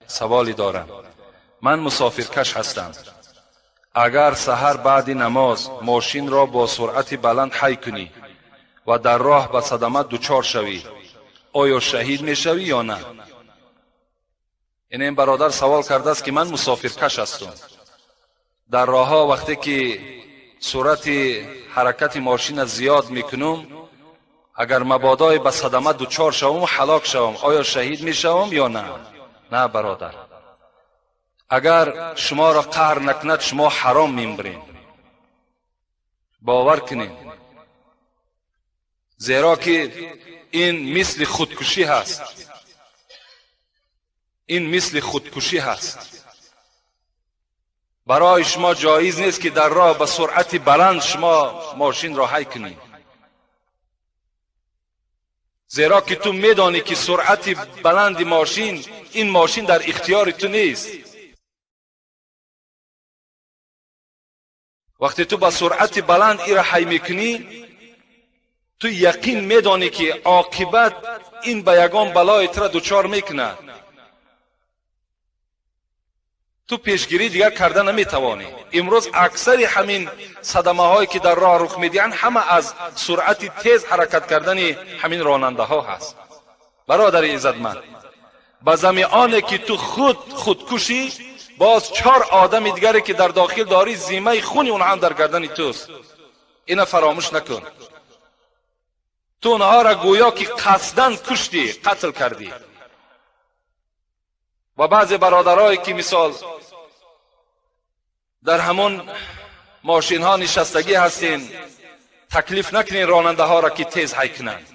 Саволе дорам. Ман мусофиркаш ҳастам. Агар саҳар баъди намоз мошинро бо суръати баланд ҳай кунӣ ва дар роҳ ба садама дучор шавӣ, оё шаҳид мешавӣ ё на? Ин бародар савол кардааст, ки ман мусофиркаш ҳастам. Дар роҳҳо вақте ки суръати ҳаракати мошина зиёд мекунам, агар мабодое ба садама дучор шавам ва ҳалок шавам, оё шаҳид мешавам ё на? На, бародар. Агар шуморо қаҳр накунад, шумо ҳаром мемиред. Бовар кунед. Зеро ки ин мисли худкушӣ ҳаст. Ин мисли худкушӣ ҳаст. Барои шумо ҷоиз нест, ки дар роҳ ба суръати баланд шумо мошинро ҳай кунед. Зеро ки ту медонӣ, ки суръати баланди мошин, ин мошин дар ихтиёри ту нест. Вақте ту ба суръати баланд ира ҳай мекунӣ, ту яқин медонӣ, ки оқибат ин ба ягон балои тура дучор мекунад. Ту пешгирӣ дигар карда наметавонӣ. Имрӯз аксари ҳамин садамаҳое, ки дар роҳ рух медиҳанд, ҳама аз суръати тез ҳаракат кардани ҳамин ронандаҳо ҳаст. Бародари иззатманд, ба зами оне ки ту худ худкушӣ, боз чор одами дигаре, ки дар дохил дорӣ, зиммаи хуни онҳо ҳам дар гардани туст. Ина фаромӯш накун. Ту онҳоро гӯё ки қасдан куштӣ, қатл кардӣ. Ва баъзе бародарое, ки мисол дар ҳамон мошинҳо нишастагӣ ҳастин, таклиф накунин ронандаҳоро, ки тез ҳай кунанд.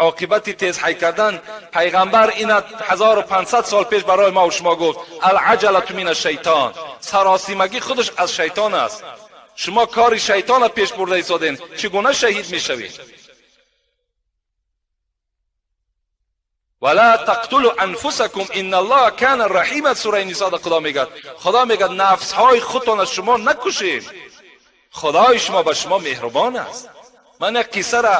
Оқибати тез ҳай кардан, пайғамбар ина 1500 сол пеш барои ма шумо гуфт: алаҷалату мин ашшайтон. Саросимагӣ худаш аз шайтон аст. Шумо кори шайтонро пеш бурда истоден, чӣ гуна шаҳид мешавед? ولا تقتلوا انفسکم ان الله کان رحیما. سوره نساء خدا میگه، خدا میگه نفس های خودتان از شما نکشید، خدای شما به شما مهربان است. من یک قصه را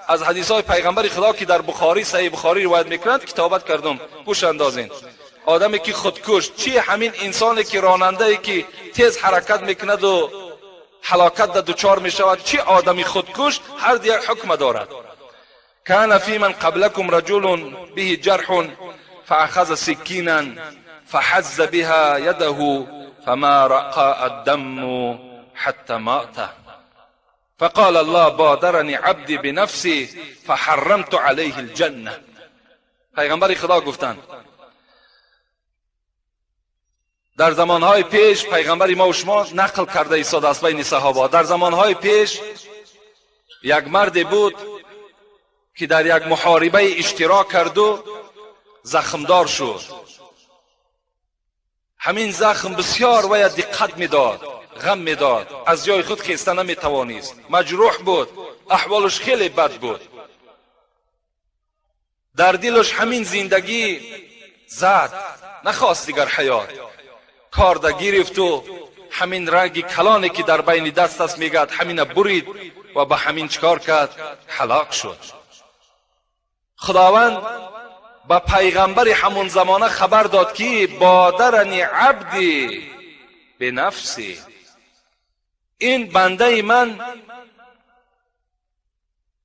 از حدیث های پیغمبر خدا که در بخاری، صحیح بخاری روایت میکنند کتابت کردم، گوش اندازین. آدمی که خودکش، چی همین انسانی که راننده ای که تیز حرکت میکند و هلاکت در دچار میشود، چی آدمی خودکش، هر یک حکم دارد. كان في من قبلكم رجل به جرح فأخذ سكينا فحز بها يده فما رقى الدم حتى مات، فقال الله بادرني عبدي بنفسي فحرمت عليه الجنة. پیغمبر خدا گفتند در زمانهای پیش، پیغمبر ما و شما نقل کرده ایستاده است بین صحابه، در زمانهای پیش یک مرد بود که در یک محاربه اشتراک کرد و زخمدار شد. همین زخم بسیار وی دقت میداد، غم میداد، از جای خود خیسته نمیتوانست، مجروح بود، احوالش خیلی بد بود. در دلش همین زندگی زد، نخواست دیگر حیات. کارده گرفت و همین رنگ کلانی که در بین دست است میگد همین برید و به همین چکار کرد؟ هلاک شد. خداوند به پیغمبر همون زمانه خبر داد که بادرنی عبدی به نفسی، این بنده من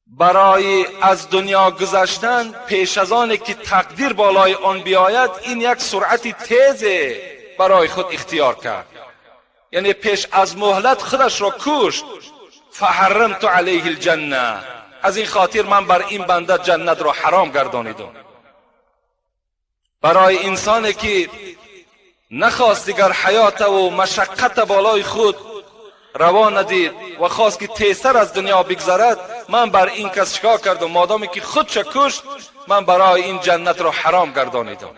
برای از دنیا گذشتن پیش از آن که تقدیر بالای آن بیاید، این یک سرعت تیز برای خود اختیار کرد، یعنی پیش از مهلت خودش را کشت. فحرمت علیه الجنه، از این خاطر من بر این بنده جنت را حرام گردانیدم. برای انسانی که نخواست دیگر حیات و مشقت بالای خود روا ندید و خواست که تیزتر از دنیا بگذرد، من بر این کس چیکار کردم؟ مادامی که خودش کشت، من برای این جنت را حرام گردانیدم.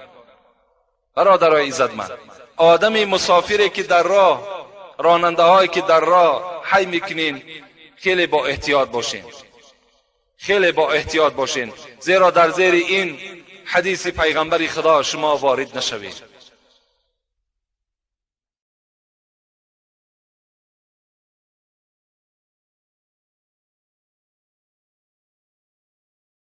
برادرای عزتمند، آدم مسافری که در راه، راننده هایی که در راه حی میکنین، خیلی با احتیاط باشین، خیلی با احتیاط باشین، زیرا در زیر این حدیث پیغمبر خدا شما وارد نشوید.